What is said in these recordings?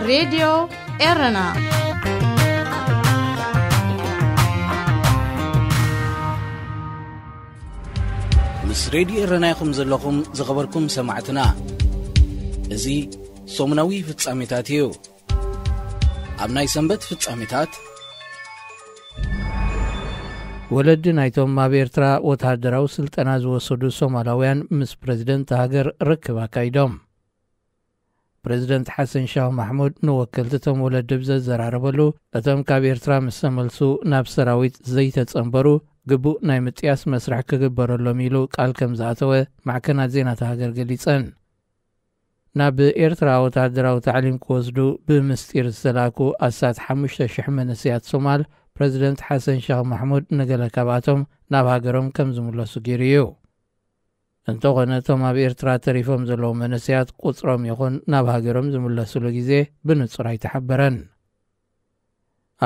ሬድዮ ኤረና። ምስ ሬድዮ ኤረና ኢኹም ዘለኹም ዝኸበርኩም ሰማዕትና። እዚ ሰሙናዊ ፍጻሜታት እዩ። ኣብ ናይ ሰንበት ፍጻሜታት፣ ወለዲ ናይቶም ኣብ ኤርትራ ወተሃደራዊ ስልጠና ዝወሰዱ ሶማላውያን ምስ ፕረዚደንት ሃገር ርክብ ኣካይዶም። ፕረዚደንት ሓሰን ሻህ ማሕሙድ ንወከልቲ እቶም ወለዲ ብዘዘራረበሉ፣ እቶም ካብ ኤርትራ ምስ ተመልሱ ናብ ሰራዊት ዘይተጸንበሩ፣ ግቡእ ናይ ምጥያስ መስርሕ ክግበረሎም ኢሉ ቃል ከም ዝኣተወ ማዕከናት ዜና እታ ሃገር ገሊጸን። ናብ ኤርትራ ወተሃደራዊ ታዕሊም ክወስዱ ብምስጢር ዝተላእኩ ኣስታት ሓሙሽተ ሽሕ መንእሰያት ሶማል፣ ፕረዚደንት ሓሰን ሻህ ማሕሙድ ንገለ ካብኣቶም ናብ ሃገሮም ከም ዝምለሱ ገይሩ እዩ። እንተኾነ፣ እቶም ኣብ ኤርትራ ተሪፎም ዘለዉ መንእሰያት ቁጽሮም ይኹን ናብ ሃገሮም ዝምለስሉ ግዜ ብንጹር ኣይተሓበረን።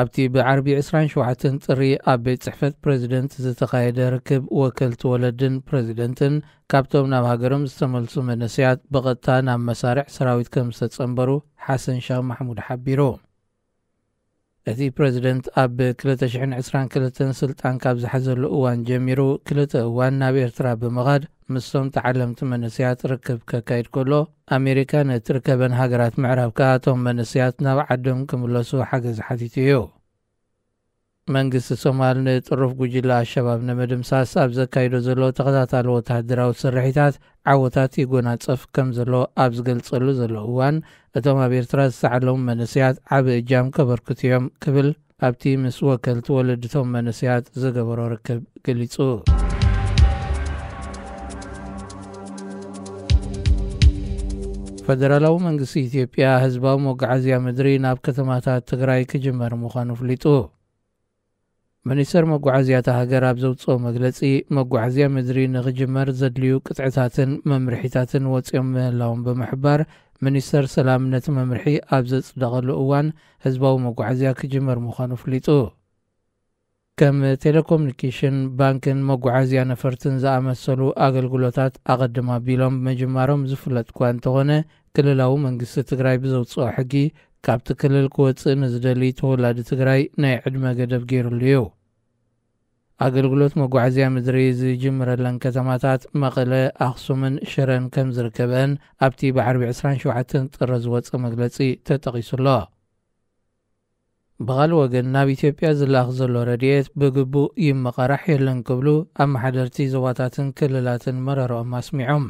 ኣብቲ ብዓርቢ ዕስራን ሸውዓተን ጥሪ ኣብ ቤት ጽሕፈት ፕረዚደንት ዝተኻየደ ርክብ፣ ወከልቲ ወለድን ፕረዚደንትን ካብቶም ናብ ሃገሮም ዝተመልሱ መንእሰያት ብቐጥታ ናብ መሳርዕ ሰራዊት ከም ዝተጸንበሩ ሓሰን ሻህ ማሕሙድ ሓቢሩ። እቲ ፕረዚደንት ኣብ ክልተ ሽሕን ዕስራን ክልተን ስልጣን ካብ ዝሓዘሉ እዋን ጀሚሩ፣ ክልተ እዋን ናብ ኤርትራ ብምኻድ ምስቶም ተዓለምቲ መንእሰያት ርክብ ከካይድ ከሎ፣ ኣሜሪካ ንእትርከበን ሃገራት ምዕራብ ከኣ እቶም መንእሰያት ናብ ዓዶም ክምለሱ ሓገዝ ሓቲቱ እዩ። መንግስቲ ሶማል ንጥሩፍ ጉጅለ ኣሸባብ ንምድምሳስ ኣብ ዘካይዶ ዘሎ ተኸታታሊ ወተሃደራዊ ስርሒታት ዓወታት ይጎናጸፍ ከም ዘሎ ኣብ ዝገልጸሉ ዘሎ እዋን፣ እቶም ኣብ ኤርትራ ዝተዓለሙ መንእሰያት ዓቢ እጃም ከበርክቱ እዮም ክብል ኣብቲ ምስ ወከልቲ ወለድቶም መንእሰያት ዝገበሮ ርክብ ገሊጹ። ፈደራላዊ መንግስቲ ኢትዮጵያ ህዝባዊ መጓዓዝያ ምድሪ ናብ ከተማታት ትግራይ ክጅመር ምዃኑ ኣፍሊጡ። ሚኒስተር መጓዓዝያ እታ ሃገር ኣብ ዘውጽኦ መግለጺ፣ መጓዓዝያ ምድሪ ንኽጅመር ዘድልዩ ቅጥዕታትን መምርሒታትን ወጺኦም ምህላዎም ብምሕባር፣ ሚኒስተር ሰላም ነቲ መምርሒ ኣብ ዘጽደቐሉ እዋን ህዝባዊ መጓዓዝያ ክጅመር ምዃኑ ኣፍሊጡ። ከም ቴሌኮሙኒኬሽን፣ ባንክን መጓዓዝያ ነፈርትን ዝኣመሰሉ ኣገልግሎታት ኣቐድም ኣቢሎም ምጅማሮም ዝፍለጥ እኳ እንተኾነ፣ ክልላዊ መንግስቲ ትግራይ ብዘውጽኦ ሕጊ፣ ካብቲ ክልል ክወጽእ ንዝደሊ ተወላዲ ትግራይ ናይ ዕድመ ገደብ ገይሩሉ እዩ። ኣገልግሎት መጓዓዝያ ምድሪ ዝጅምረለን ከተማታት መቐለ፣ ኣኽሱምን ሽረን ከም ዝርከበን ኣብቲ ብዓርቢ ዕስራን ሸውዓተን ጥሪ ዝወጸ መግለጺ ተጠቒሱ ኣሎ። ብኻልእ ወገን፣ ናብ ኢትዮጵያ ዝላኽ ዘሎ ረድኤት ብግቡእ ይመቓራሕ የለን ክብሉ ኣመሓደርቲ ዞባታትን ክልላትን መረረኦም ኣስሚዖም።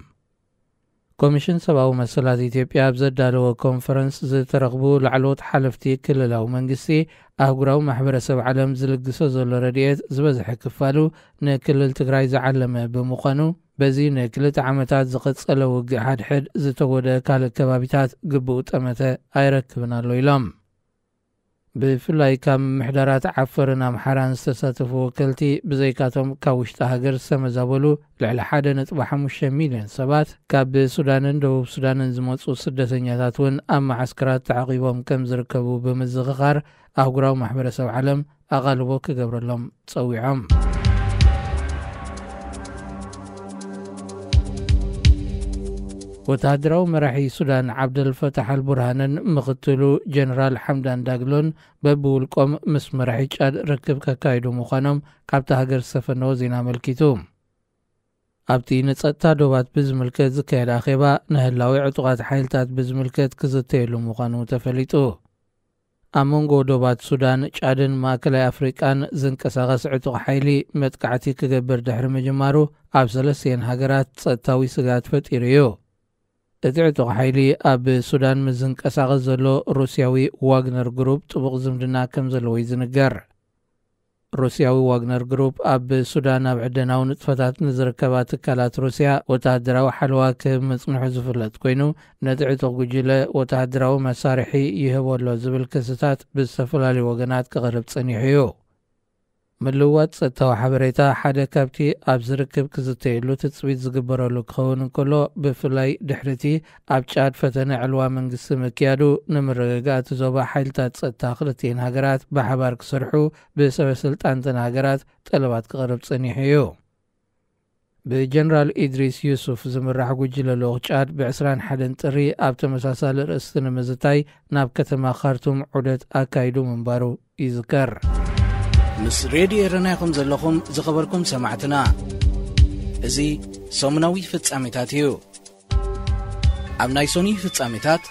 ኮሚሽን ሰብኣዊ መሰላት ኢትዮጵያ ኣብ ዘዳለዎ ኮንፈረንስ ዝተረኽቡ ላዕለዎት ሓለፍቲ ክልላዊ መንግስቲ፣ ኣህጉራዊ ማሕበረሰብ ዓለም ዝልግሶ ዘሎ ረድኤት ዝበዝሐ ክፋሉ ንክልል ትግራይ ዝዓለመ ብምዃኑ፣ በዚ ንክልተ ዓመታት ዝቐጸለ ውግእ ሓድሕድ ዝተጎድኣ ካልእ ከባቢታት ግቡእ ጠመተ ኣይረክብን ኣሎ ኢሎም። ብፍላይ ካብ ምምሕዳራት ዓፈርን ኣምሓራን ዝተሳተፉ ወከልቲ፣ ብዘይካቶም ካብ ውሽጢ ሃገር ዝተመዛበሉ ልዕሊ ሓደ ነጥቢ ሓሙሽተ ሚልዮን ሰባት፣ ካብ ሱዳንን ደቡብ ሱዳንን ዝመጹ ስደተኛታት እውን ኣብ መዓስከራት ተዓቒቦም ከም ዝርከቡ ብምዝኽኻር፣ ኣህጉራዊ ማሕበረሰብ ዓለም ኣቓልቦ ክገብረሎም ጸዊዖም። ወተሃደራዊ መራሒ ሱዳን ዓብደል ፈታሕ ኣልቡርሃንን ምኽትሉ ጀነራል ሓምዳን ዳግሎን በብውልቆም ምስ መራሒ ጫድ ርክብ ከካይዱ ምዃኖም ካብታ ሃገር ዝተፈነወ ዜና ኣመልኪቱ። ኣብቲ ንጸጥታ ዶባት ብዝምልከት ዝካየድ ኣኼባ፣ ንህላዌ ዕጡቓት ሓይልታት ብዝምልከት ክዝተየሉ ምዃኑ ተፈሊጡ። ኣብ መንጎ ዶባት ሱዳን፣ ጫድን ማእከላይ ኣፍሪቃን ዝንቀሳቐስ ዕጡቕ ሓይሊ መጥቃዕቲ ክገብር ድሕሪ ምጅማሩ፣ ኣብ ሰለስቲኤን ሃገራት ጸጥታዊ ስግኣት ፈጢሩ እዩ። እቲ ዕጡቕ ሓይሊ ኣብ ሱዳን ምስ ዝንቀሳቐስ ዘሎ ሩስያዊ ዋግነር ግሩፕ ጥቡቕ ዝምድና ከም ዘለዎ እዩ ዝንገር። ሩስያዊ ዋግነር ግሩፕ ኣብ ሱዳን ኣብ ዕደናዊ ንጥፈታት ንዝርከባ ትካላት ሩስያ ወተሃደራዊ ሓለዋ ክህብ ምጽንሑ ዝፍለጥ ኮይኑ፣ ነቲ ዕጡቕ ጉጅለ ወተሃደራዊ መሳርሒ ይህቦ ኣሎ ዝብል ክስታት ብዝተፈላለዩ ወገናት ክቐርብ ጸኒሑ እዩ። ምልውዋጥ ጸጥታዊ ሓበሬታ ሓደ ካብቲ ኣብ ዝርክብ ክዝተየሉ ትጽቢት ዝግበረሉ ክኸውን እንከሎ፣ ብፍላይ ድሕሪቲ ኣብ ጫድ ፈተነ ዕልዋ መንግስቲ ምክያዱ፣ ንምርግጋእ እቲ ዞባ ሓይልታት ጸጥታ ክልቲኤን ሃገራት ብሓባር ክሰርሑ ብሰበ ስልጣንተን ሃገራት ጠለባት ክቐርብ ጸኒሑ እዩ። ብጀነራል ኢድሪስ ዩሱፍ ዝምራሕ ጉጅለ ልኡኽ ጫድ ብ ዕስራን ሓደን ጥሪ ኣብ ተመሳሳሊ ርእስቲ ንምዝታይ ናብ ከተማ ካርቱም ዑደት ኣካይዱ ምንባሩ ይዝከር። ምስ ሬድዮ ኤረና ኢኹም ዘለኹም ዝኸበርኩም ሰማዕትና። እዚ ሰሙናዊ ፍጻሜታት እዩ። ኣብ ናይ ሶኒ ፍጻሜታት፣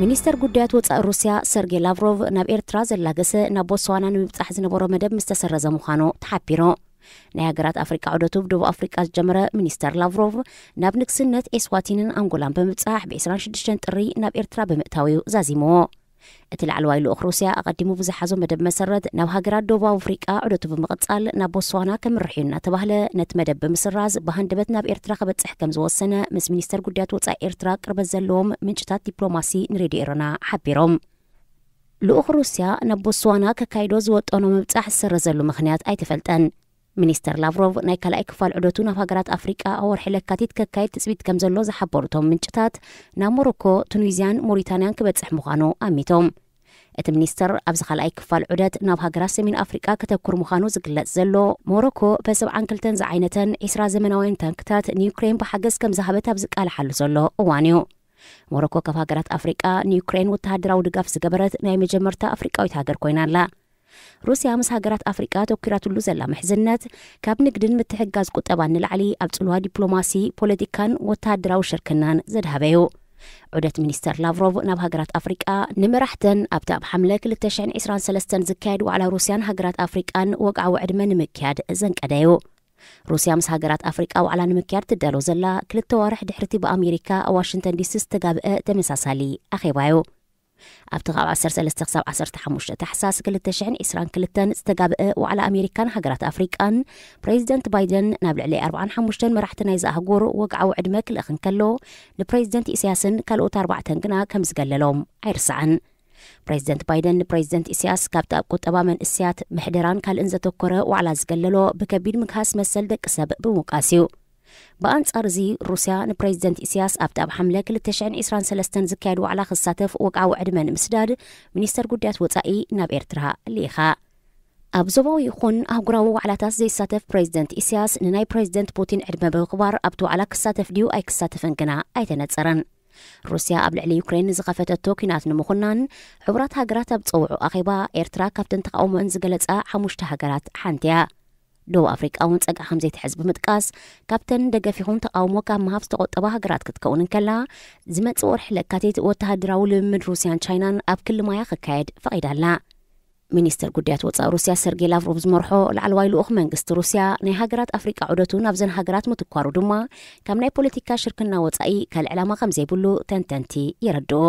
ሚኒስተር ጉዳያት ወጻኢ ሩስያ ሰርጌ ላቭሮቭ ናብ ኤርትራ ዘላገሰ ናብ ቦትስዋና ንምብጻሕ ዝነበሮ መደብ ምስ ተሰረዘ ምዃኑ ተሓቢሩ። ናይ ሃገራት ኣፍሪቃ ዑደቱ ብደቡብ ኣፍሪቃ ዝጀመረ ሚኒስተር ላቭሮቭ ናብ ንግስነት ኤስዋቲንን ኣንጎላን ብምብጻሕ ብ ዕስራን ሽዱሽተን ጥሪ ናብ ኤርትራ ብምእታው እዩ ዛዚምዎ። እቲ ላዕለዋይ ልኡኽ ሩስያ ኣቐዲሙ ብዝሓዞ መደብ መሰረት ናብ ሃገራት ደቡብ ኣፍሪቃ ዑደቱ ብምቕጻል ናብ ቦትስዋና ከምርሕ እዩ እናተባህለ ነቲ መደብ ብምስራዝ ብሃንደበት ናብ ኤርትራ ክበጽሕ ከም ዝወሰነ ምስ ሚኒስተር ጉዳያት ወጻኢ ኤርትራ ቅርበት ዘለዎም ምንጭታት ዲፕሎማሲ ንሬድዮ ኤረና ሓቢሮም። ልኡኽ ሩስያ ናብ ቦትስዋና ከካይዶ ዝወጠኖ ምብጻሕ ዝሰረዘሉ ምኽንያት ኣይተፈልጠን። ሚኒስተር ላቭሮቭ ናይ ካልኣይ ክፋል ዑደቱ ናብ ሃገራት ኣፍሪቃ ኣብ ወርሒ ለካቲት ከካይድ ትጽቢት ከም ዘሎ ዝሓበሩ እቶም ምንጭታት፣ ናብ ሞሮኮ፣ ቱኒዝያን ሞሪታንያን ክበጽሕ ምዃኑ ኣሚቶም። እቲ ሚኒስተር ኣብዚ ካልኣይ ክፋል ዑደት ናብ ሃገራት ሰሜን ኣፍሪቃ ከተኩር ምዃኑ ዝግለጽ ዘሎ፣ ሞሮኮ ፐ ሰብዓን ክልተን ዝዓይነተን ዒስራ ዘመናውያን ታንክታት ንዩክሬን ብሓገዝ ከም ዝሃበት ኣብ ዝቃልሓሉ ዘሎ እዋን እዩ። ሞሮኮ ካብ ሃገራት ኣፍሪቃ ንዩክሬን ወተሃደራዊ ድጋፍ ዝገበረት ናይ መጀመርታ ኣፍሪቃዊት ሃገር ኮይና ኣላ። ሩስያ ምስ ሃገራት ኣፍሪቃ ተኲራትሉ ዘላ ምሕዝነት፣ ካብ ንግድን ምትሕግጋዝ ቁጠባን ንላዕሊ ኣብ ጽልዋ ዲፕሎማሲ፣ ፖለቲካን ወተሃደራዊ ሽርክናን ዘድሃበ እዩ። ዑደት ሚኒስተር ላቭሮቭ ናብ ሃገራት ኣፍሪቃ ንመራሕተን ኣብቲ ኣብ ሓምለ ክልተ ሽሕን ዕስራን ሰለስተን ዝካየድ ዋዕላ ሩስያን ሃገራት ኣፍሪቃን ወግዓዊ ዕድመ ንምክያድ ዘንቀደ እዩ። ሩስያ ምስ ሃገራት ኣፍሪቃ ዋዕላ ንምክያድ ትዳሎ ዘላ ክልተ ዋርሕ ድሕርቲ ብኣሜሪካ ኣብ ዋሽንግተን ዲሲ ዝተጋብአ ተመሳሳሊ ኣኼባ እዩ። ኣብቲ ካብ ዓሰርተ ሰለስተ ክሳብ ዓሰርተ ሓሙሽተ ታሕሳስ ክልተ ሽሕን ዕስራን ክልተን ዝተጋብአ ዋዕላ ኣሜሪካን ሃገራት ኣፍሪቃን፣ ፕሬዚደንት ባይደን ናብ ልዕሊ ኣርብዓን ሓሙሽተን መራሕቲ ናይዚ ኣህጉር ወግዓዊ ዕድመ ክልእኽ እንከሎ፣ ንፕሬዚደንት ኢሳያስን ካልኦት ኣርባዕተን ግና ከም ዝገለሎም ኣይርሳዕን። ፕሬዚደንት ባይደን ንፕሬዚደንት ኢሳያስ ካብቲ ኣብ ቁጠባ መንእሰያት፣ ምሕደራን ካልእን ዘተኮረ ዋዕላ ዝገለሎ ብከቢድ ምግሃስ መሰል ደቂ ሰብ ብምውቃስ እዩ። ብኣንጻር እዚ፣ ሩስያ ንፕሬዚደንት ኢሳያስ ኣብቲ ኣብ ሓምለ ክልተ ሽሕን ዕስራን ሰለስተን ዝካየድ ዋዕላ ክሳተፍ ወግዓዊ ዕድመ ንምስዳድ ሚኒስተር ጉዳያት ወጻኢ ናብ ኤርትራ ልኢኻ። ኣብ ዞባዊ ይኹን ኣህጉራዊ ዋዕላታት ዘይሳተፍ ፕሬዚደንት ኢሳያስ ንናይ ፕሬዚደንት ፑቲን ዕድመ ብምኽባር ኣብቲ ዋዕላ ክሳተፍ ድዩ ኣይክሳተፍን ግና ኣይተነጸረን። ሩስያ ኣብ ልዕሊ ዩክሬን ንዝኸፈተቶ ኲናት ንምኹናን ሕቡራት ሃገራት ኣብ ዝጸውዖ ኣኼባ ኤርትራ ካብተን ተቓውሞአን ዝገለጻ ሓሙሽተ ሃገራት ሓንቲ እያ። ደቡብ ኣፍሪቃ እውን ጸግዒ ከም ዘይትሕዝ ብምጥቃስ፣ ካብተን ደገፍ ይኹን ተቓውሞ ካብ ምሃብ ዝተቖጠባ ሃገራት ክትከውን እንከላ፣ ዝመጽእ ወርሒ ለካቲት ወተሃደራዊ ልምምድ ሩስያን ቻይናን ኣብ ክሊ ማያ ክካየድ ፈቒዳ ኣላ። ሚኒስተር ጉዳያት ወጻኢ ሩስያ ሰርጌ ላቭሮቭ ዝመርሖ ላዕለዋይ ልኡኽ መንግስቲ ሩስያ ናይ ሃገራት ኣፍሪቃ ዑደቱ ናብዘን ሃገራት ምትኳሩ ድማ፣ ካብ ናይ ፖለቲካ ሽርክና ወጻኢ ካልእ ዕላማ ከም ዘይብሉ ተንተንቲ የረድኡ።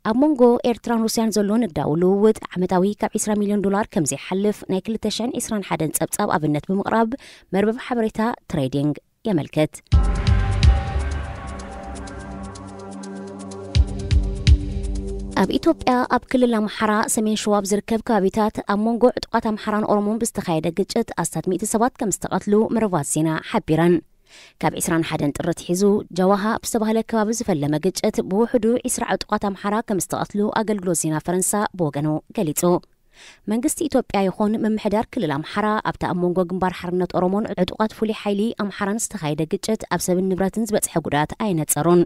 ኣብ መንጎ ኤርትራን ሩስያን ዘሎ ንግዳዊ ልውውጥ ዓመታዊ ካብ ዕስራ ሚልዮን ዶላር ከም ዘይሓልፍ ናይ ክልተ ሽሕን ዕስራን ሓደን ጸብጻብ ኣብነት ብምቕራብ መርበብ ሓበሬታ ትሬዲንግ የመልክት። ኣብ ኢትዮጵያ ኣብ ክልል ኣምሓራ ሰሜን ሸዋ ኣብ ዝርከብ ከባቢታት ኣብ መንጎ ዕጡቓት ኣምሓራን ኦሮሞን ብዝተኻየደ ግጭት ኣስታት ሚእቲ ሰባት ከም ዝተቐትሉ መርባት ዜና ሓቢረን። ካብ ዕስራን ሓደን ጥሪ ኣትሒዙ ጃዋሃ ኣብ ዝተባህለ ከባቢ ዝፈለመ ግጭት ብውሕዱ ዕስራ ዕጡቓት ኣምሓራ ከም ዝተቐትሉ ኣገልግሎት ዜና ፈረንሳ ብወገኑ ገሊጹ። መንግስቲ ኢትዮጵያ ይኹን ምምሕዳር ክልል ኣምሓራ ኣብቲ ኣብ መንጎ ግንባር ሓርነት ኦሮሞን ዕጡቓት ፍሉይ ሓይሊ ኣምሓራን ዝተኻየደ ግጭት ኣብ ሰብን ንብረትን ዝበጽሐ ጉድኣት ኣየነጸሩን።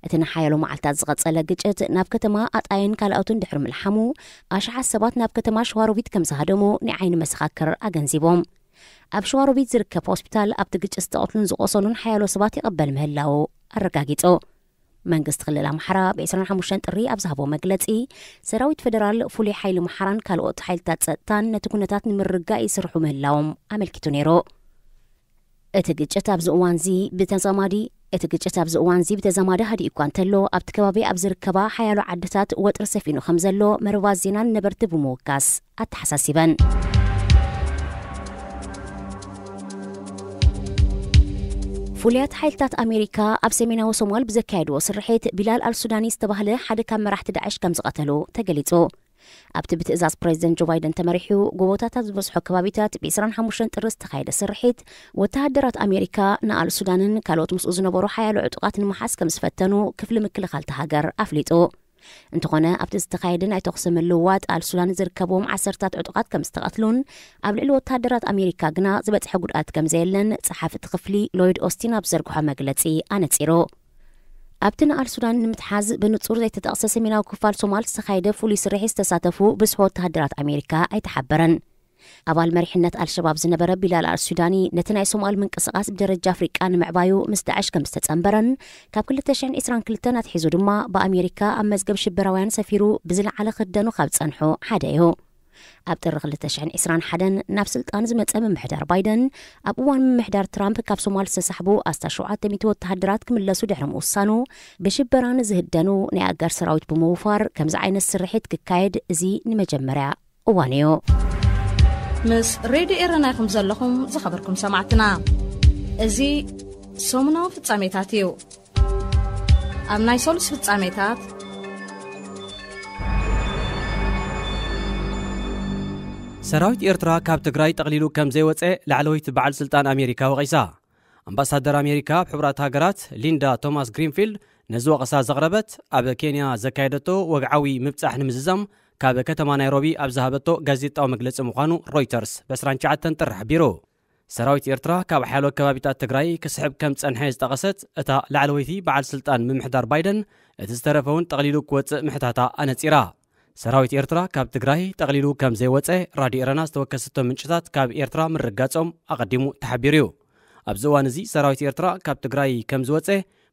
እቲ ንሓያሎ መዓልታት ዝቐጸለ ግጭት ናብ ከተማ ኣጣየን ካልኦትን ድሕሪ ምልሓሙ፣ ኣሽሓት ሰባት ናብ ከተማ ሸዋሮቢት ከም ዝሃደሙ ናይ ዓይኒ መሰኻክር ኣገንዚቦም። ኣብ ሸዋሮቢት ዝርከብ ሆስፒታል ኣብቲ ግጭት ዝተቐትሉን ዝቖሰሉን ሓያሎ ሰባት ይቕበል ምህላዉ ኣረጋጊጹ። መንግስቲ ክልል ኣምሓራ ብ ዕስራን ሓሙሽተን ጥሪ ኣብ ዝሃቦ መግለጺ፣ ሰራዊት ፈደራል፣ ፍሉይ ሓይሊ ኣምሓራን ካልኦት ሓይልታት ጸጥታን ነቲ ኩነታት ንምርግጋእ ይስርሑ ምህላዎም ኣመልኪቱ ነይሩ። እቲ ግጭት ኣብዚ እዋንዚ ብተዛማዲ እቲ ግጭት ኣብዚ እዋንዚ ብተዛማዲ ሃዲኡ እኳ እንተሎ፣ ኣብቲ ከባቢ ኣብ ዝርከባ ሓያሎ ዓድታት ወጥሪ ሰፊኑ ከም ዘሎ መርባት ዜና ንነበርቲ ብምውካስ ኣተሓሳሲበን። ፍሉያት ሓይልታት ኣሜሪካ ኣብ ሰሜናዊ ሶማል ብዘካየድዎ ስርሒት፣ ቢላል ኣልሱዳኒ ዝተባህለ ሓደ ካብ መራሕቲ ዳዕሽ ከም ዝቐተሉ ተገሊጹ። ኣብቲ ብትእዛዝ ፕሬዚደንት ጆ ባይደን ተመሪሑ ጎቦታት ኣብ ዝበዝሖ ከባቢታት ብ ዕስራን ሓሙሽተን ጥሪ ዝተኻየደ ስርሒት፣ ወተሃደራት ኣሜሪካ ንኣልሱዳንን ካልኦት ምስኡ ዝነበሩ ሓያሎ ዕጡቓት ንምሓዝ ከም ዝፈተኑ ክፍሊ ምክልኻል እታ ሃገር ኣፍሊጡ። እንተኾነ ኣብቲ ዝተኻየደ ናይ ተኹሲ ምልውዋጥ ኣል ሱዳን ዝርከብዎም ዓሰርታት ዕጡቓት ከም ዝተቐትሉን ኣብ ልዕሊ ወተሃደራት ኣሜሪካ ግና ዝበፅሐ ጉድኣት ከም ዘየለን ጸሓፊ እቲ ክፍሊ ሎይድ ኦስቲን ኣብ ዘርግሖ መግለጺ ኣነጺሩ። ኣብቲ ንኣል ሱዳን ንምትሓዝ ብንጹር ዘይተጠቕሰ ሰሜናዊ ክፋል ሶማል ዝተኻየደ ፍሉይ ስርሒት ዝተሳተፉ ብዝሒ ወተሃደራት ኣሜሪካ ኣይተሓበረን። ኣባል መሪሕነት ኣልሸባብ ዝነበረ ቢላል ኣልሱዳኒ ነቲ ናይ ሶማል ምንቅስቓስ ብደረጃ ኣፍሪቃ ንምዕባዩ ምስ ዳዕሽ ከም ዝተጸንበረን ካብ ክልተ ሽሕን ዕስራን ክልተን ኣትሒዙ ድማ ብኣሜሪካ ኣብ መዝገብ ሽበራውያን ሰፊሩ ብዝለዓለ ክደኑ ካብ ጸንሑ ሓደ እዩ። ኣብ ጥሪ ክልተ ሽሕን ዕስራን ሓደን ናብ ስልጣን ዝመጸ ምምሕዳር ባይደን ኣብ እዋን ምምሕዳር ትራምፕ ካብ ሶማል ዝተሳሕቡ ኣስታት ሸውዓተ ሚእቲ ወተሃደራት ክምለሱ ድሕሪ ምውሳኑ ብሽበራ ንዝህደኑ ናይ ኣጋር ሰራዊት ብምውፋር ከምዚ ዓይነት ስርሒት ክካየድ እዚ ንመጀመርያ እዋን እዩ። ምስ ሬድዮ ኤረና ኢኹም ዘለኹም ዝኸበርኩም ሰማዕትና። እዚ ሰሙናዊ ፍጻሜታት እዩ። ኣብ ናይ ሰሉስ ፍጻሜታት ሰራዊት ኤርትራ ካብ ትግራይ ጠቕሊሉ ከም ዘይወፀ ላዕለወይቲ በዓል ስልጣን ኣሜሪካ ወቒሳ። ኣምባሳደር ኣሜሪካ ኣብ ሕቡራት ሃገራት ሊንዳ ቶማስ ግሪንፊልድ ነዚ ወቐሳ ዘቕረበት ኣብ ኬንያ ዘካየደቶ ወግዓዊ ምብጻሕ ንምዝዛም ካብ ከተማ ናይሮቢ ኣብ ዝሃበቶ ጋዜጣዊ መግለጺ ምዃኑ ሮይተርስ ብ ዕስራን ትሽዓተን ጥሪ ሓቢሩ። ሰራዊት ኤርትራ ካብ ሓያሎ ከባቢታት ትግራይ ክስሕብ ከም ዝጸንሐ ዝጠቐሰት እታ ላዕለወይቲ በዓል ስልጣን ምምሕዳር ባይደን እቲ ዝተረፈ እውን ጠቕሊሉ ክወጽእ ምሕታታ ኣነጺራ። ሰራዊት ኤርትራ ካብ ትግራይ ጠቕሊሉ ከም ዘይወጸ ራድዮ ኤረና ዝተወከሰቶ ምንጭታት ካብ ኤርትራ ምርጋጾም ኣቐዲሙ ተሓቢሩ እዩ። ኣብዚ እዋን እዚ ሰራዊት ኤርትራ ካብ ትግራይ ከም ዝወጸ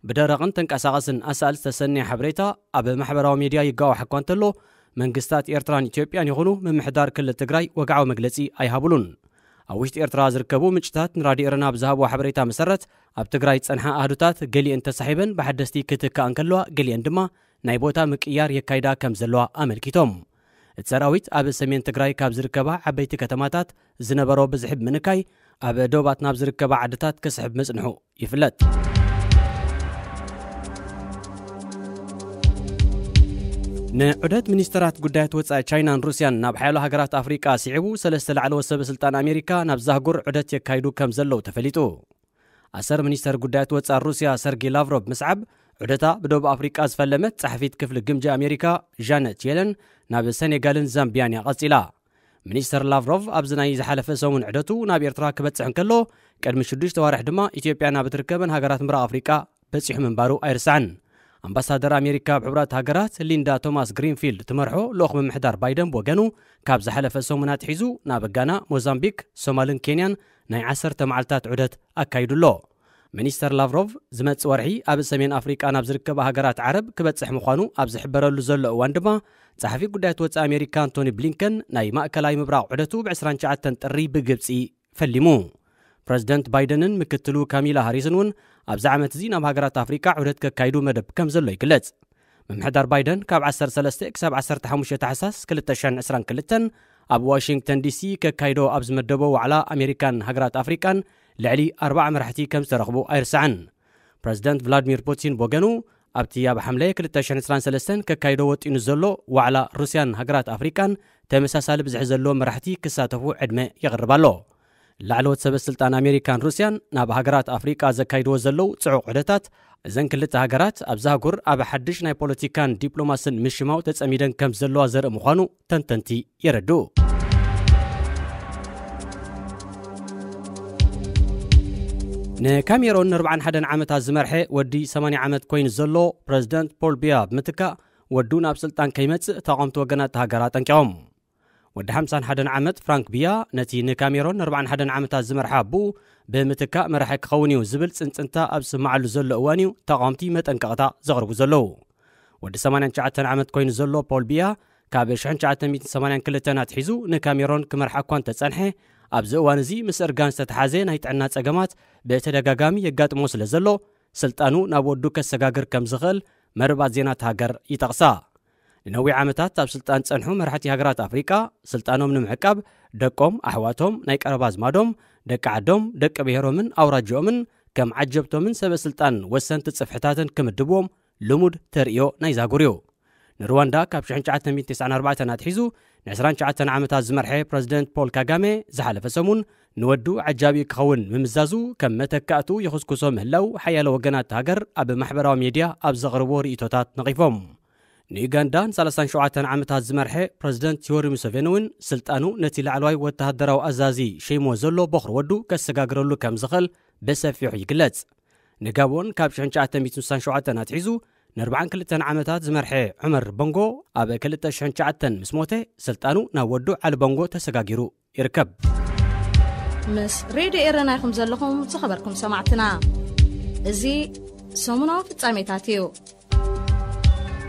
ብደረቕን ተንቀሳቐስን ኣሳእል ዝተሰነየ ሓበሬታ ኣብ ማሕበራዊ ሚድያ ይጋዋሕ እኳ እንተሎ መንግስታት ኤርትራን ኢትዮጵያን ይኹኑ ምምሕዳር ክልል ትግራይ ወግዓዊ መግለጺ ኣይሃብሉን። ኣብ ውሽጢ ኤርትራ ዝርከቡ ምንጭታት ንራድዮ ኤረና ብዝሃብዎ ሓበሬታ መሰረት ኣብ ትግራይ ዝጸንሓ ኣህዱታት ገሊአን ተሳሒበን ብሓደስቲ ክትክኣ እንከለዋ ገሊአን ድማ ናይ ቦታ ምቅያር የካይዳ ከም ዘለዋ ኣመልኪቶም። እቲ ሰራዊት ኣብ ሰሜን ትግራይ ካብ ዝርከባ ዓበይቲ ከተማታት ዝነበሮ ብዝሒ ብምንካይ ኣብ ዶባት ናብ ዝርከባ ዓድታት ክስሕብ ምጽንሑ ይፍለጥ። ንዑደት ሚኒስተራት ጉዳያት ወጻኢ ቻይናን ሩስያን ናብ ሓያሎ ሃገራት ኣፍሪቃ ስዒቡ ሰለስተ ላዕለዎት ሰበ ስልጣን ኣሜሪካ ናብ ዛህጉር ዑደት የካይዱ ከም ዘለዉ ተፈሊጡ። ኣሰር ሚኒስተር ጉዳያት ወጻኢ ሩስያ ሰርጌ ላቭሮቭ ምስዓብ ዑደታ ብደቡብ ኣፍሪቃ ዝፈለመት ጸሓፊት ክፍሊ ግምጃ ኣሜሪካ ዣነት የለን ናብ ሰኔጋልን ዛምቢያን እያ ቀጺላ። ሚኒስተር ላቭሮቭ ኣብዚ ናይ ዝሓለፈ ሰሙን ዑደቱ ናብ ኤርትራ ክበጽሕ እንከሎ ቅድሚ ሽዱሽተ ዋርሕ ድማ ኢትዮጵያ ናብ እትርከበን ሃገራት ምብራቕ ኣፍሪቃ በጺሑ ምንባሩ ኣይርሳዕን። ኣምባሳደር ኣሜሪካ ኣብ ሕቡራት ሃገራት ሊንዳ ቶማስ ግሪንፊልድ ትመርሖ ልኡኽ ምምሕዳር ባይደን ብወገኑ ካብ ዝሓለፈ ሰሙን ኣትሒዙ ናብ ጋና፣ ሞዛምቢክ፣ ሶማልን ኬንያን ናይ ዓሰርተ መዓልታት ዑደት ኣካይዱ ኣሎ። ሚኒስተር ላቭሮቭ ዝመጽእ ወርሒ ኣብ ሰሜን ኣፍሪቃ ናብ ዝርከባ ሃገራት ዓረብ ክበጽሕ ምዃኑ ኣብ ዝሕበረሉ ዘሎ እዋን ድማ ጸሓፊ ጉዳያት ወጻኢ ኣሜሪካ ኣንቶኒ ብሊንከን ናይ ማእከላይ ምብራቕ ዑደቱ ብ ዕስራን ትሽዓተን ጥሪ ብግብጺ ፈሊሙ። ፕረዚደንት ባይደንን ምክትሉ ካሚላ ሃሪስን እውን ኣብዚ ዓመት እዚ ናብ ሃገራት ኣፍሪቃ ዑደት ከካይዱ መደብ ከም ዘሎ ይግለጽ። ምምሕዳር ባይደን ካብ ዓሰርተ ሰለስተ ክሳብ ዓሰርተ ሓሙሽተ ታሕሳስ ክልተ ሽሕን ዕስራን ክልተን ኣብ ዋሽንግተን ዲሲ ከካይዶ ኣብ ዝመደቦ ዋዕላ ኣሜሪካን ሃገራት ኣፍሪቃን ልዕሊ ኣርባዓ መራሕቲ ከም ዝተረኽቡ ኣይርሳዕን። ፕረዚደንት ቭላድሚር ፑቲን ብወገኑ ኣብቲ ኣብ ሓምለ ክልተ ሽሕን ዕስራን ሰለስተን ከካይዶ ወጢኑ ዘሎ ዋዕላ ሩስያን ሃገራት ኣፍሪቃን ተመሳሳሊ ብዝሒ ዘለዎ መራሕቲ ክሳተፉ ዕድመ ይቕርብ ኣሎ። ላዕለዎት ሰበ ስልጣን ኣሜሪካን ሩስያን ናብ ሃገራት ኣፍሪቃ ዘካይድዎ ዘለዉ ጽዑቕ ዑደታት እዘን ክልተ ሃገራት ኣብዛ ኣህጉር ኣብ ሓድሽ ናይ ፖለቲካን ዲፕሎማስን ምሽማው ተጸሚደን ከም ዘለዋ ዘርኢ ምዃኑ ተንተንቲ የረድኡ። ንካሜሮን ንኣርባዓን ሓደን ዓመታት ዝመርሐ ወዲ ሰማንያ ዓመት ኮይኑ ዘሎ ፕረዚደንት ፖል ቢያ ብምትካእ ወዱ ናብ ስልጣን ከይመጽእ ተቓወምቲ ወገናት ሃገር ኣጠንቂቖም። ወዲ ሓምሳን ሓደን ዓመት ፍራንክ ቢያ ነቲ ንካሜሮን ኣርባዓን ሓደን ዓመታት ዝመርሐ ኣቦኡ ብምትካእ መራሒ ክኸውን እዩ ዝብል ጽንጽንታ ኣብ ዝስማዓሉ ዘሎ እዋን እዩ ተቓወምቲ መጠንቀቕታ ዘቕርቡ ዘለዉ። ወዲ ሰማንያን ትሽዓተን ዓመት ኮይኑ ዘሎ ፖል ቢያ ካብ ሽሕን ትሽዓተ ሚእትን ሰማንያን ክልተን ኣትሒዙ ንካሜሮን ክመርሓ እኳ እንተጸንሐ ኣብዚ እዋን እዚ ምስ እርጋን ዝተተሓዘ ናይ ጥዕና ጸገማት ብተደጋጋሚ የጋጥሞ ስለ ዘሎ ስልጣኑ ናብ ወዱ ከሰጋግር ከም ዝኽእል መርባት ዜናት ሃገር ይጠቕሳ። ንነዊሕ ዓመታት ኣብ ስልጣን ዝጸንሑ መራሕቲ ሃገራት ኣፍሪቃ ስልጣኖም ንምዕቃብ ደቆም፣ ኣሕዋቶም፣ ናይ ቀረባ ኣዝማዶም፣ ደቂ ዓዶም፣ ደቂ ብሔሮምን ኣውራጅኦምን ከም ዓጀብቶምን ሰበ ስልጣን ወሰንቲ ጽፍሕታትን ክምድብዎም ልሙድ ተርእዮ ናይ ዛጉር እዩ። ንሩዋንዳ ካብ ሽሕን ትሽዓተ ሚእትን ተስዓን ኣርባዕተን ኣትሒዙ ን ዕስራን ትሽዓተን ዓመታት ዝመርሐ ፕረዚደንት ፖል ካጋሜ ዝሓለፈ ሰሙን ንወዱ ዓጃቢ ክኸውን ምምዛዙ ከም መተካእቱ ይኹስኩሶ ምህላው ሓያለ ወገናት ሃገር ኣብ ማሕበራዊ ሜድያ ኣብ ዘቕርቦ ርእይቶታት ነቒፎም። ንዩጋንዳ ን ሰላሳን ሸውዓተን ዓመታት ዝመርሐ ፕረዚደንት ዮወሪ ሙሰቬኒ እውን ስልጣኑ ነቲ ላዕለዋይ ወተሃደራዊ ኣዛዚ ሸይሞ ዘሎ በኹሪ ወዱ ከሰጋግረሉ ከም ዝኽእል ብሰፊሑ ይግለጽ። ንጋቦን ካብ ሽሕን ትሽዓተ ሚእትን ስሳን ሸውዓተን ኣትሒዙ ን ኣርባዓን ክልተን ዓመታት ዝመርሐ ዑመር ቦንጎ ኣብ ክልተ ሽሕን ትሽዓተን ምስ ሞተ፣ ስልጣኑ ናብ ወዱ ዓሊ ቦንጎ ተሰጋጊሩ ይርከብ። ምስ ሬድዮ ኤረና ኢኹም ዘለኹም ዝኸበርኩም ሰማዕትና። እዚ ሰሙናዊ ፍጻሜታት እዩ።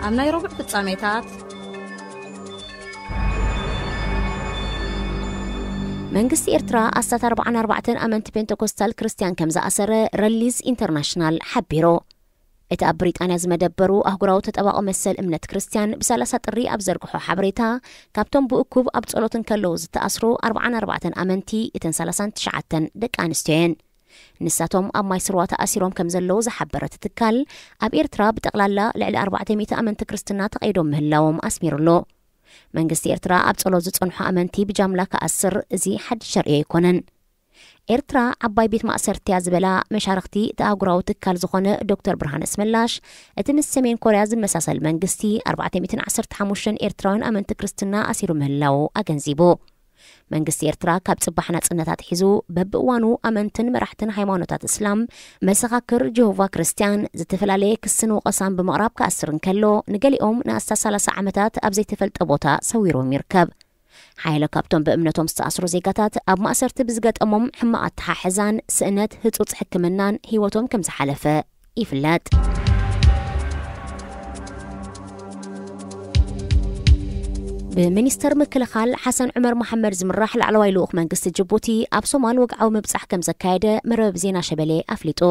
ኣብ ናይ ረቡዕ ፍጻሜታት፣ መንግስቲ ኤርትራ ኣስታት ኣርባዓን ኣርባዕተን ኣመንቲ ፔንተኮስታል ክርስትያን ከም ዝኣሰረ ረሊዝ ኢንተርናሽናል ሓቢሩ። እቲ ኣብ ብሪጣንያ ዝመደበሩ ኣህጉራዊ ተጠባቆ መሰል እምነት ክርስትያን ብ30 ጥሪ ኣብ ዘርግሖ ሓበሬታ፣ ካብቶም ብእኩብ ኣብ ጸሎት እንከለዉ ዝተኣስሩ ኣርባዓን ኣርባዕተን ኣመንቲ፣ እተን ሰላሳን ትሽዓተን ደቂ ኣንስትዮ እየን። ንሳቶም ኣብ ማይ ስርዋ ተኣሲሮም ከም ዘለዉ ዝሓበረ እቲ ትካል፣ ኣብ ኤርትራ ብጠቕላላ ልዕሊ ኣርባዕተ ሚእቲ ኣመንቲ ክርስትና ተቐይዶም ምህላዎም ኣስሚሩሉ። መንግስቲ ኤርትራ ኣብ ጸሎት ዝጸንሑ ኣመንቲ ብጃምላ ክኣስር እዚ ሓድሽ ሸርዒ ኣይኮነን። ኤርትራ ዓባይ ቤት ማእሰርቲ እያ ዝበላ መሻርኽቲ እቲ ኣህጉራዊ ትካል ዝኾነ ዶክተር ብርሃነ ኣስመላሽ፣ እቲ ምስ ሰሜን ኮርያ ዝመሳሰል መንግስቲ ኣርባዕተ ሚእትን ዓሰርተ ሓሙሽተን ኤርትራውያን ኣመንቲ ክርስትና ኣሲሩ ምህላዉ ኣገንዚቡ። መንግስቲ ኤርትራ ካብ ጽባሕ ናጽነት ኣትሒዙ በብእዋኑ ኣመንትን መራሕትን ሃይማኖታት እስላም፣ መሰኻክር ጀሆቫ ክርስትያን ዝተፈላለየ ክስን ወቐሳን ብምቕራብ ክኣስር እንከሎ፣ ንገሊኦም ንኣስታት ሰላሳ ዓመታት ኣብ ዘይተፈልጠ ቦታ ሰዊሮም ይርከብ። ሓያሎ ካብቶም ብእምነቶም ዝተኣስሩ ዜጋታት ኣብ ማእሰርቲ ብዝገጠሞም ሕማቕ ኣተሓሕዛን ስእነት ህጹጽ ሕክምናን ህይወቶም ከም ዝሓለፈ ይፍለጥ። ብሚኒስተር ምክልኻል ሓሰን ዑመር መሓመድ ዝምራሕ ላዕለዋይ ልኡኽ መንግስቲ ጅቡቲ ኣብ ሶማል ወግዓዊ ምብጻሕ ከም ዘካየደ መርበብ ዜና ሸበሌ ኣፍሊጡ።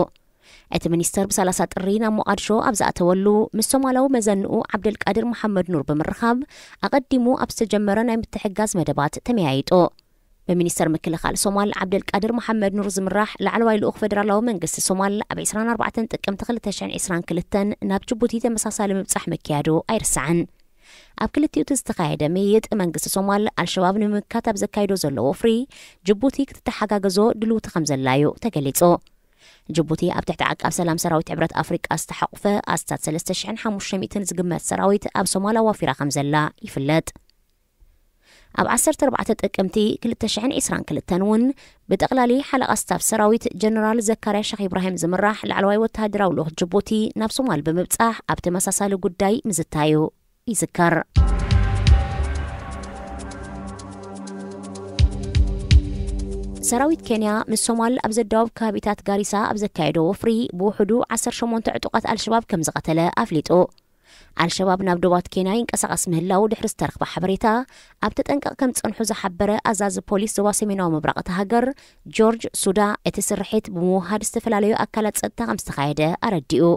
እቲ ሚኒስተር ብ30 ጥሪ ናብ ሞቓድሾ ኣብ ዝኣተወሉ፣ ምስ ሶማላዊ መዘንኡ ዓብደልቃድር መሓመድ ኑር ብምርኻብ፣ ኣቐዲሙ ኣብ ዝተጀመረ ናይ ምትሕግጋዝ መደባት ተመያይጡ። ብሚኒስተር ምክልኻል ሶማል ዓብደልቃድር መሓመድ ኑር ዝምራሕ ላዕለዋይ ልኡኽ ፈደራላዊ መንግስቲ ሶማል ኣብ ዕስራን ኣርባዕተን ጥቅምቲ ክልተ ሽሕን ዕስራን ክልተን ናብ ጅቡቲ ተመሳሳሊ ምብጻሕ ምክያዱ ኣይርሳዕን። ኣብ ክልቲኡ እቲ ዝተኻየደ ምይይጥ፣ መንግስቲ ሶማል ኣልሸባብ ንምምካት ኣብ ዘካይዶ ዘሎ ወፍሪ፣ ጅቡቲ ክትተሓጋገዞ ድልውቲ ከም ዘላ እዩ ተገሊጹ። ጅቡቲ ኣብ ትሕቲ ዓቃብ ሰላም ሰራዊት ሕብረት ኣፍሪቃ ዝተሓቑፈ ኣስታት ሰለስተ ሽሕን ሓሙሽተ ሚእትን ዝግመት ሰራዊት ኣብ ሶማል ኣዋፊራ ከም ዘላ ይፍለጥ። ኣብ ዓሰርተ ኣርባዕተ ጥቅምቲ ክልተ ሽሕን ዕስራን ክልተን እውን ብጠቕላሊ ሓለቓ ስታፍ ሰራዊት ጀነራል ዘካርያ ሸኽ ኢብራሂም ዝምራሕ ላዕለዋይ ወተሃደራዊ ልኡኽ ጅቡቲ ናብ ሶማል ብምብጻሕ ኣብ ተመሳሳሊ ጉዳይ ምዝታዩ ይዝከር። ሰራዊት ኬንያ ምስ ሶማል ኣብ ዘዳወብ ከባቢታት ጋሪሳ ኣብ ዘካየዶ ወፍሪ ብውሕዱ ዓሰርተ ሸሞንተ ዕጡቓት ኣልሸባብ ከም ዝቐተለ ኣፍሊጡ። ኣልሸባብ ናብ ዶባት ኬንያ ይንቀሳቐስ ምህላው ድሕሪ ዝተረኽበ ሓበሬታ፣ ኣብ ተጠንቀቕ ከም ጸንሑ ዝሓበረ ኣዛዚ ፖሊስ ዞባ ሰሜናዊ ምብራቕ እታ ሃገር ጆርጅ ሱዳ፣ እቲ ስርሒት ብምውሃድ ዝተፈላለዩ ኣካላት ጸጥታ ከም ዝተኻየደ ኣረዲኡ።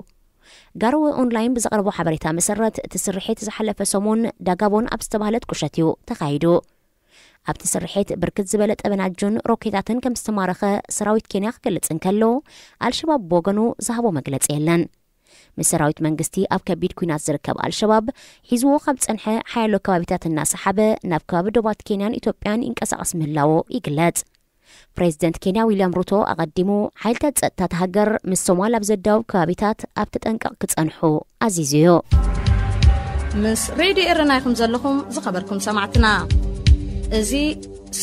ጋሮወ ኦንላይን ብዘቕረቦ ሓበሬታ መሰረት፣ እቲ ስርሒት ዝሓለፈ ሰሙን ዳጋቦን ኣብ ዝተባህለት ቁሸት እዩ ተኻይዱ። ኣብቲ ስርሒት ብርክት ዝበለ ጠበናጁን ሮኬታትን ከም ዝተማረኸ ሰራዊት ኬንያ ክገልጽ እንከሎ፣ ኣልሸባብ ብወገኑ ዝሃቦ መግለጺ የለን። ምስ ሰራዊት መንግስቲ ኣብ ከቢድ ኲናት ዝርከብ ኣልሸባብ፣ ሒዝዎ ካብ ጸንሐ ሓያሎ ከባቢታት እናሰሓበ ናብ ከባቢ ዶባት ኬንያን ኢትዮጵያን ይንቀሳቐስ ምህላዎ ይግለጽ። ፕሬዚደንት ኬንያ ዊልያም ሩቶ ኣቐዲሙ፣ ሓይልታት ጸጥታ እታ ሃገር ምስ ሶማል ኣብ ዘዳውብ ከባቢታት ኣብ ተጠንቀቕ ክጸንሑ ኣዚዙ እዩ። ምስ ሬድዮ ኤረና ኢኹም ዘለኹም ዝኸበርኩም ሰማዕትና። እዚ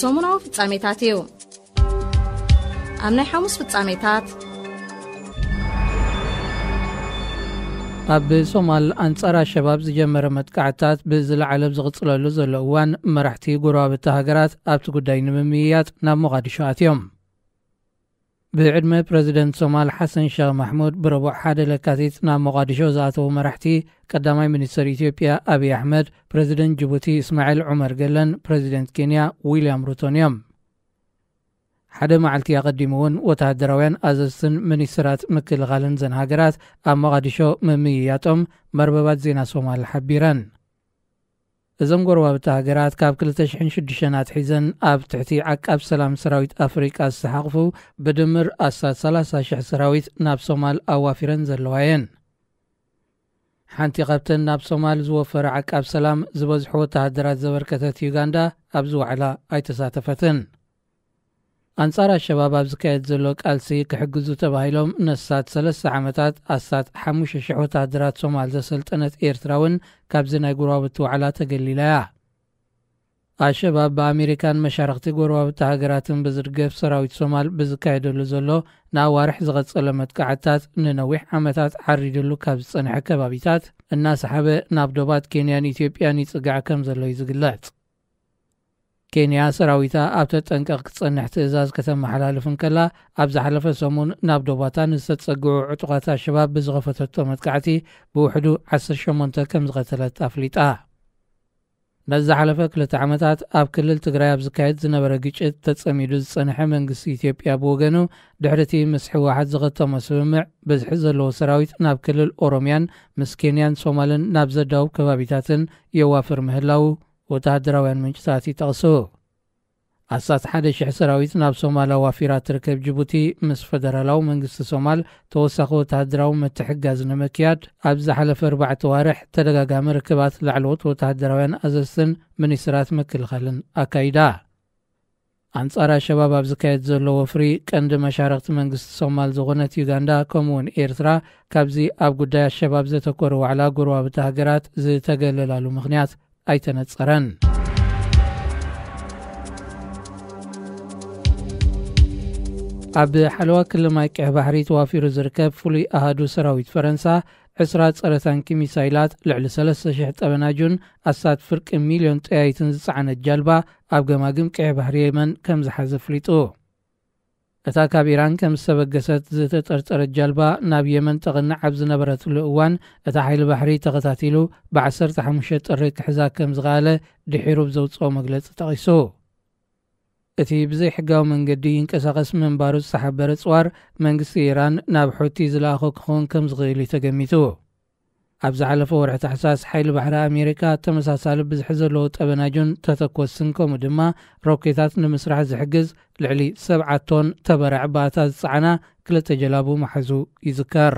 ሰሙናዊ ፍጻሜታት እዩ። ኣብ ናይ ሓሙስ ፍጻሜታት፣ ኣብ ሶማል ኣንጻር ኣሸባብ ዝጀመረ መጥቃዕትታት ብዝለዓለ ኣብ ዝቕጽለሉ ዘሎ እዋን፣ መራሕቲ ጎረባብቲ ሃገራት ኣብቲ ጉዳይ ንምምይያጥ ናብ ሞቓዲሾ ኣትዮም። ብዕድመ ፕረዚደንት ሶማል ሓሰን ሸኽ ማሕሙድ ብረቡዕ ሓደ ለካቲት ናብ ሞቓዲሾ ዝኣተዉ መራሕቲ፣ ቀዳማይ ሚኒስተር ኢትዮጵያ ኣብይ ኣሕመድ፣ ፕረዚደንት ጅቡቲ እስማዒል ዑመር ገለን ፕረዚደንት ኬንያ ዊልያም ሩቶን እዮም። ሓደ መዓልቲ ኣቐዲሙ እውን ወተሃደራውያን ኣዘዝትን ሚኒስትራት ምክልኻልን ዘን ሃገራት ኣብ ሞቓዲሾ ምምይያጦም መርበባት ዜና ሶማል ሓቢረን። እዘን ጎረባብቲ ሃገራት ካብ ክልተ ሽሕን ሽዱሽተን ኣትሒዘን ኣብ ትሕቲ ዓቃብ ሰላም ሰራዊት ኣፍሪቃ ዝተሓቕፉ ብድምር ኣስታት ሰላሳ ሽሕ ሰራዊት ናብ ሶማል ኣዋፊረን ዘለዋ እየን። ሓንቲ ካብተን ናብ ሶማል ዝወፈረ ዓቃብ ሰላም ዝበዝሑ ወተሃደራት ዘበርከተት ዩጋንዳ ኣብዚ ዋዕላ ኣይተሳተፈትን። ኣንጻር ኣሸባብ ኣብ ዝካየድ ዘሎ ቃልሲ ክሕግዙ ተባሂሎም ነሳት ሰለስተ ዓመታት ኣስታት ሓሙሽተ ሽሕ ወተሃደራት ሶማል ዘሰልጠነት ኤርትራ እውን ካብዚ ናይ ጎረባብቲ ዋዕላ ተገሊላ እያ። ኣሸባብ ብኣሜሪካን መሻርኽቲ ጎረባብቲ ሃገራትን ብዝድገፍ ሰራዊት ሶማል ብዝካየደሉ ዘሎ ንኣዋርሕ ዝቐጸለ መጥቃዕትታት ንነዊሕ ዓመታት ዓሪድሉ ካብ ዝጸንሐ ከባቢታት እናሰሓበ ናብ ዶባት ኬንያን ኢትዮጵያን ይጽጋዕ ከም ዘሎ እዩ ዝግለጽ። ኬንያ ሰራዊታ ኣብ ተጠንቀቕ ክጸንሕ ትእዛዝ ከተመሓላልፍ እንከላ፣ ኣብ ዝሓለፈ ሰሙን ናብ ዶባታ ንዝተጸግዑ ዕጡቓት ኣሸባብ ብዝኸፈተቶ መጥቃዕቲ ብውሕዱ ዓሰርተ ሸሞንተ ከም ዝቐተለት ኣፍሊጣ። ነዚ ዝሓለፈ ክልተ ዓመታት ኣብ ክልል ትግራይ ኣብ ዝካየድ ዝነበረ ግጭት ተጸሚዱ ዝጸንሐ መንግስቲ ኢትዮጵያ ብወገኑ፣ ድሕሪ እቲ ምስ ህወሓት ዝኸተሞ ስምምዕ፣ ብዝሒ ዘለዎ ሰራዊት ናብ ክልል ኦሮምያን ምስ ኬንያን ሶማልን ናብ ዘዳውብ ከባቢታትን የዋፍር ምህላዉ ወተሃደራውያን ምንጭታት ይጠቕሱ። ኣስታት ሓደ ሽሕ ሰራዊት ናብ ሶማል ኣዋፊራ ትርከብ ጅቡቲ፣ ምስ ፈደራላዊ መንግስቲ ሶማል ተወሳኺ ወተሃደራዊ ምትሕግጋዝ ንምክያድ ኣብ ዝሓለፈ ኣርባዕተ ዋርሕ ተደጋጋሚ ርክባት ላዕለዎት ወተሃደራውያን ኣዘዝትን ሚኒስትራት ምክልኻልን ኣካይዳ። ኣንጻር ኣሸባብ ኣብ ዝካየድ ዘሎ ወፍሪ፣ ቀንዲ መሻርኽቲ መንግስቲ ሶማል ዝኾነት ዩጋንዳ፣ ከምኡውን ኤርትራ፣ ካብዚ ኣብ ጉዳይ ኣሸባብ ዘተኮረ ዋዕላ ጎረባብቲ ሃገራት ዝተገለላሉ ምኽንያት ኣይተነጸረን። ኣብ ሓለዋ ክሊ ማይ ቀይሕ ባሕሪ ተዋፊሩ ዝርከብ ፍሉይ ኣሃዱ ሰራዊት ፈረንሳ፣ ዕስራ ጸረ ታንኪ ሚሳይላት፣ ልዕሊ ሰለስተ ሽሕ ጠበናጁን ኣስታት ፍርቂ ሚልዮን ጠያይትን ዝጸዓነት ጃልባ ኣብ ገማግም ቀይሕ ባሕሪ የመን ከም ዝሓዘ ኣፍሊጡ። እታ ካብ ኢራን ከም ዝተበገሰት ዝተጠርጠረት ጃልባ ናብ የመን ጠቕኒ ኣብ ዝነበረትሉ እዋን፣ እታ ሓይሊ ባሕሪ ተኸታቲሉ ብ ዓሰርተ ሓሙሽተ ጥሪ ክሕዛ ከም ዝኸኣለ ድሒሩ ብዘውጽኦ መግለጺ ጠቒሱ። እቲ ብዘይሕጋዊ መንገዲ ይንቀሳቐስ ምንባሩ ዝተሓበረ ጽዋር መንግስቲ ኢራን ናብ ሑቲ ዝለኣኾ ክኸውን ከም ዝኽእል እዩ ተገሚቱ። ኣብ ዝሓለፈ ወርሒ ታሕሳስ፣ ሓይሊ ባሕሪ ኣሜሪካ ተመሳሳሊ ብዝሒ ዘለዎ ጠበናጁን ተተኮስን፣ ከምኡ ድማ ሮኬታት ንምስራሕ ዝሕግዝ ልዕሊ ሰብዓ ቶን ተበራዕ ባእታ ዝጸዓና ክልተ ጀላቡ ምሓዙ ይዝከር።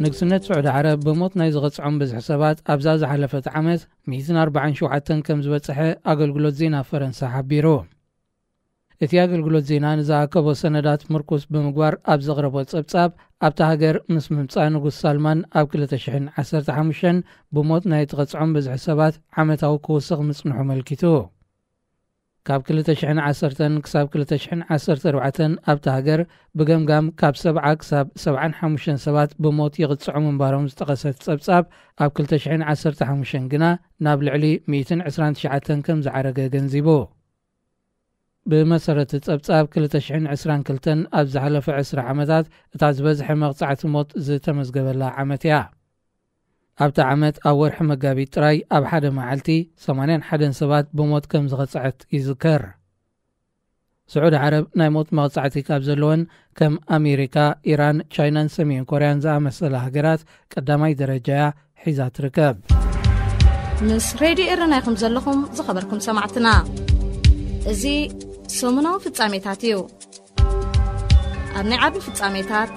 ንግስነት ስዑዲ ዓረብ ብሞት ናይ ዝቐጽዖም ብዝሒ ሰባት ኣብዛ ዝሓለፈት ዓመት ሚእትን ኣርባዓን ሸውዓተን ከም ዝበጽሐ ኣገልግሎት ዜና ፈረንሳ ሓቢሩ። እቲ ኣገልግሎት ዜና ንዝኣከቦ ሰነዳት ምርኩስ ብምግባር ኣብ ዘቕረቦ ጸብጻብ፣ ኣብታ ሃገር ምስ ምምጻእ ንጉስ ሳልማን ኣብ ክልተ ሽሕን ዓሰርተ ሓሙሽተን ብሞት ናይ እትቐጽዖም ብዝሒ ሰባት ዓመታዊ ክውስኽ ምጽንሑ ኣመልኪቱ። ካብ ክልተ ሽሕን ዓሰርተን ክሳብ ክልተ ሽሕን ዓሰርተ ኣርባዕተን ኣብታ ሃገር ብገምጋም ካብ ሰብዓ ክሳብ ሰብዓን ሓሙሽተን ሰባት ብሞት ይቕጽዑ ምንባሮም ዝጠቐሰት ጸብጻብ፣ ኣብ ክልተ ሽሕን ዓሰርተ ሓሙሽተን ግና ናብ ልዕሊ ሚእትን ዕስራን ትሽዓተን ከም ዝዓረገ ገንዚቡ። ብመሰረት ጸብጻብ ክልተ ሽሕን ዕስራን ክልተን ኣብ ዝሓለፈ ዕስራ ዓመታት እታ ዝበዝሐ መቕጻዕቲ ሞት ዝተመዝገበላ ዓመት እያ። ኣብታ ዓመት ኣብ ወርሒ መጋቢት ጥራይ ኣብ ሓደ መዓልቲ ሰማንያን ሓደን ሰባት ብሞት ከም ዝቐጽዐት ይዝከር። ስዑዲ ዓረብ ናይ ሞት መቕጻዕቲ ካብ ዘለወን ከም ኣሜሪካ፣ ኢራን፣ ቻይናን ሰሜን ኮርያን ዝኣመሰላ ሃገራት ቀዳማይ ደረጃ እያ ሒዛ ትርከብ። ምስ ሬድዮ ኤረና ኢኹም ዘለኹም ዝኸበርኩም ሰማዕትና። እዚ ሰሙናዊ ፍጻሜታት እዩ። ኣብ ናይ ዓቢ ፍጻሜታት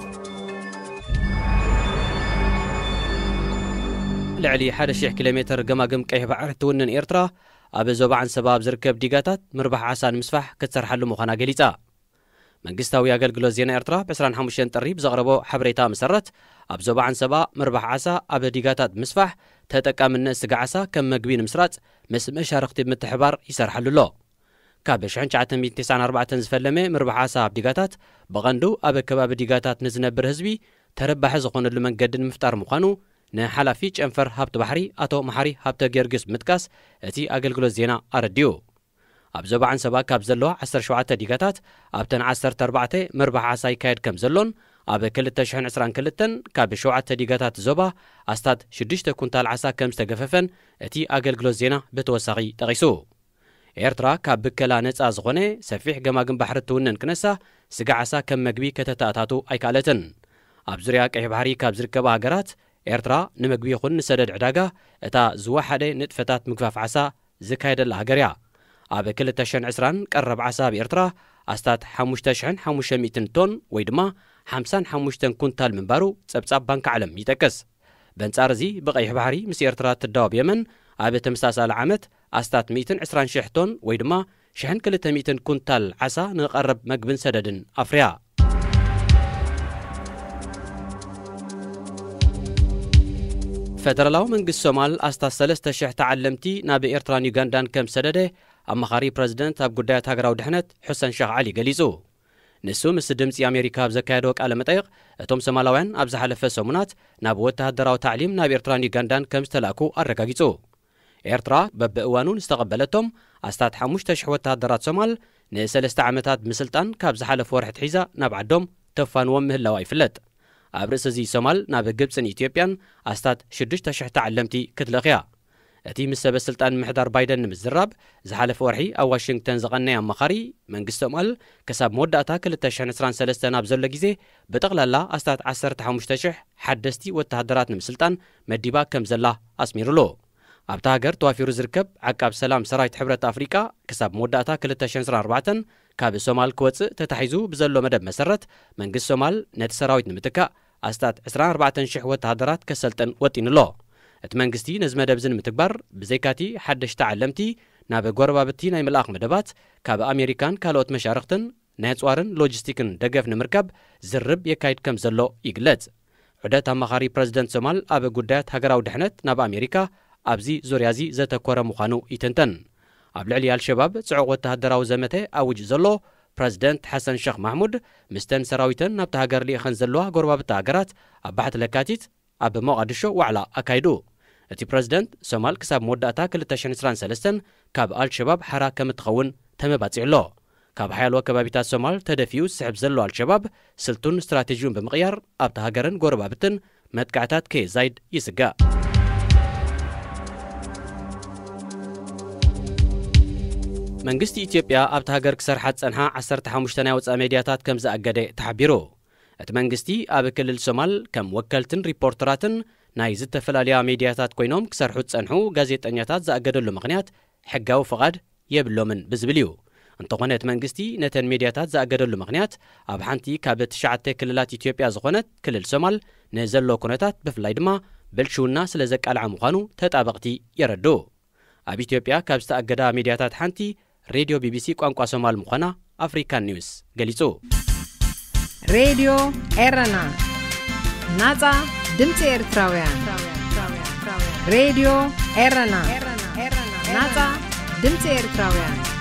ልዕሊ ሓደ ሺሕ ኪሎ ሜተር ገማግም ቀይሕ ባሕሪ እትውንን ኤርትራ፣ ኣብ ዞባ ዓንሰባ ኣብ ዝርከብ ዲጋታት ምርባሕ ዓሳ ንምስፋሕ ክትሰርሓሉ ምዃና ገሊጻ። መንግስታዊ ኣገልግሎት ዜና ኤርትራ ብ ዕስራን ሓሙሽተን ጥሪ ብዘቕረቦ ሓበሬታ መሰረት፣ ኣብ ዞባ ዓንሰባ ምርባሕ ዓሳ ኣብ ዲጋታት ምስፋሕ፣ ተጠቃምነት ስጋ ዓሳ ከም መግቢ ንምስራጽ ምስ መሻርኽቲ ብምትሕባር ይሰርሓሉ ኣሎ። ካብ ሽሕን ትሽዓተ ሚእትን ተስዓን ኣርባዕተን ዝፈለመ ምርባሕ ዓሳ ኣብ ዲጋታት፣ ብቐንዱ ኣብ ከባቢ ዲጋታት ንዝነብር ህዝቢ ተረባሒ ዝኾነሉ መንገዲ ንምፍጣር ምዃኑ ንሓላፊ ጨንፈር ሃብቲ ባሕሪ ኣቶ መሓሪ ሃብተ ጊዮርጊስ ብምጥቃስ፣ እቲ ኣገልግሎት ዜና ኣረዲኡ። ኣብ ዞባ ዓንሰባ ካብ ዘለዋ ዓሰርተ ሸውዓተ ዲጋታት፣ ኣብተን ዓሰርተ ኣርባዕተ ምርባሕ ዓሳ ይካየድ ከም ዘሎን፣ ኣብ ክልተ ሽሕን ዕስራን ክልተን ካብ ሸውዓተ ዲጋታት ዞባ ኣስታት ሽዱሽተ ኩንታል ዓሳ ከም ዝተገፈፈን እቲ ኣገልግሎት ዜና ብተወሳኺ ጠቒሱ። ኤርትራ ካብ ብከላ ነጻ ዝኾነ ሰፊሕ ገማግም ባሕሪ እትውንን ክነሳ፣ ስጋ ዓሳ ከም መግቢ ከተተኣታቱ ኣይከኣለትን። ኣብ ዙርያ ቀይሕ ባሕሪ ካብ ዝርከባ ሃገራት፣ ኤርትራ ንምግቢ ይኹን ንሰደድ ዕዳጋ እታ ዝወሓደ ንጥፈታት ምግፋፍ ዓሳ ዝካየደላ ሃገር እያ። ኣብ ክልተ ሽሕን ዕስራን ቀረብ ዓሳ ኣብ ኤርትራ ኣስታት ሓሙሽተ ሽሕን ሓሙሽተ ሚእትን ቶን ወይ ድማ ሓምሳን ሓሙሽተን ኩንታል ምንባሩ ጸብጻብ ባንኪ ዓለም ይጠቅስ። በንጻር እዚ፣ ብቐይሕ ባሕሪ ምስ ኤርትራ እትዳወብ የመን ኣብ ተመሳሳሊ ዓመት ኣስታት ሚእትን ዕስራን ሽሕ ቶን ወይ ድማ ሽሕን ክልተ ሚእትን ኩንታል ዓሳ ንቐረብ መግብን ሰደድን ኣፍርያ። ፈደራላዊ መንግስቲ ሶማል ኣስታት ሰለስተ ሽሕ ተዓለምቲ ናብ ኤርትራን ዩጋንዳን ከም ዝሰደደ ኣማኻሪ ፕረዚደንት ኣብ ጉዳያት ሃገራዊ ድሕነት ሑሰን ሸኽ ዓሊ ገሊጹ። ንሱ ምስ ድምጺ ኣሜሪካ ኣብ ዘካየዶ ቃለ መጠይቕ፣ እቶም ሶማላውያን ኣብ ዝሓለፈ ሰሙናት ናብ ወተሃደራዊ ታዕሊም ናብ ኤርትራን ዩጋንዳን ከም ዝተላእኩ ኣረጋጊጹ። ኤርትራ በብእዋኑ ንዝተቐበለቶም ኣስታት ሓሙሽተ ሽሕ ወተሃደራት ሶማል ንሰለስተ ዓመታት ብምስልጣን ካብ ዝሓለፈ ወርሒ ኣትሒዛ ናብ ዓዶም ተፋንዎም ምህላዋ ይፍለጥ። ኣብ ርእሲ እዚ ሶማል ናብ ግብጽን ኢትዮጵያን ኣስታት ሽዱሽተ ሽሕ ተዓለምቲ ክትልእኽያ። እቲ ምስ ሰበ ስልጣን ምሕዳር ባይደን ንምዝራብ ዝሓለፈ ወርሒ ኣብ ዋሽንግተን ዝቐነየ ኣማኻሪ መንግስቲ ሶማል፣ ክሳብ መወዳእታ ክልተ ሽሕን ዕስራን ሰለስተን ኣብ ዘሎ ግዜ ብጠቕላላ ኣስታት ዓሰርተ ሓሙሽተ ሽሕ ሓደስቲ ወተሃደራት ንምስልጣን መዲባ ከም ዘላ ኣስሚሩሉ። ኣብታ ሃገር ተዋፊሩ ዝርከብ ዓቃብ ሰላም ሰራዊት ሕብረት ኣፍሪቃ ክሳብ መወዳእታ ክልተ ሽሕን ዕስራን ኣርባዕተን ካብ ሶማል ክወጽእ ተታሒዙ ብዘሎ መደብ መሰረት፣ መንግስቲ ሶማል ነቲ ሰራዊት ንምትካእ ኣስታት ዕስራን ኣርባዕተን ሽሕ ወተሃደራት ከሰልጥን ወጢኑ ኣሎ። እቲ መንግስቲ ነዚ መደብ እዚ ንምትግባር ብዘይካቲ ሓደሽቲ ዓለምቲ ናብ ጎረባብቲ ናይ ምልኣኽ መደባት ካብ ኣሜሪካን ካልኦት መሻርኽትን ናይ ኣጽዋርን ሎጂስቲክን ደገፍ ንምርካብ ዝርብ የካይድ ከም ዘሎ ይግለጽ። ዑደት ኣማኻሪ ፕረዚደንት ሶማል ኣብ ጉዳያት ሃገራዊ ድሕነት ናብ ኣሜሪካ ኣብዚ ዙርያ እዚ ዘተኮረ ምዃኑ ይትንተን። ኣብ ልዕሊ ኣልሸባብ ጽዑቕ ወተሃደራዊ ዘመተ ኣውጅ ዘሎ ፕረዚደንት ሓሰን ሸኽ ማሕሙድ፣ ምስተን ሰራዊተን ናብታ ሃገር ልኢኸን ዘለዋ ጎረባብቲ ሃገራት ኣብ ባሕቲ ለካቲት ኣብ ሞቓድሾ ዋዕላ ኣካይዱ። እቲ ፕረዚደንት፣ ሶማል ክሳብ መወዳእታ ክልተ ሽሕን ዕስራን ሰለስተን ካብ ኣልሸባብ ሓራ ከም እትኸውን ተመባጺዑ ኣሎ። ካብ ሓያሎ ከባቢታት ሶማል ተደፊኡ ዝስሕብ ዘሎ ኣልሸባብ፣ ስልቱን ስትራቴጂውን ብምቕያር ኣብታ ሃገርን ጎረባብትን መጥቃዕታት ከየዛይድ ይስጋእ። መንግስቲ ኢትዮጵያ ኣብታ ሃገር ክሰርሓ ዝጸንሓ ዓሰርተ ሓሙሽተ ናይ ወጻኢ ሜድያታት ከም ዝኣገደ ተሓቢሩ። እቲ መንግስቲ ኣብ ክልል ሶማል ከም ወከልትን ሪፖርተራትን ናይ ዝተፈላለያ ሜድያታት ኮይኖም ክሰርሑ ዝጸንሑ ጋዜጠኛታት ዝኣገደሉ ምኽንያት ሕጋዊ ፍቓድ የብሎምን ብዝብል እዩ። እንተኾነ እቲ መንግስቲ ነተን ሜድያታት ዝኣገደሉ ምኽንያት ኣብ ሓንቲ ካብ ትሽዓተ ክልላት ኢትዮጵያ ዝኾነት ክልል ሶማል ንዘሎ ኩነታት ብፍላይ ድማ ብልሽውና ስለ ዘቃልዓ ምዃኑ ተጣበቕቲ የረድኡ። ኣብ ኢትዮጵያ ካብ ዝተኣገዳ ሜድያታት ሓንቲ ሬድዮ ቢቢሲ ቋንቋ ሶማል ምዃና ኣፍሪካን ኒውስ ገሊጹ። ሬድዮ ኤረና፣ ናጻ ድምጺ ኤርትራውያን። ሬድዮ ኤረና፣ ናጻ ድምጺ ኤርትራውያን።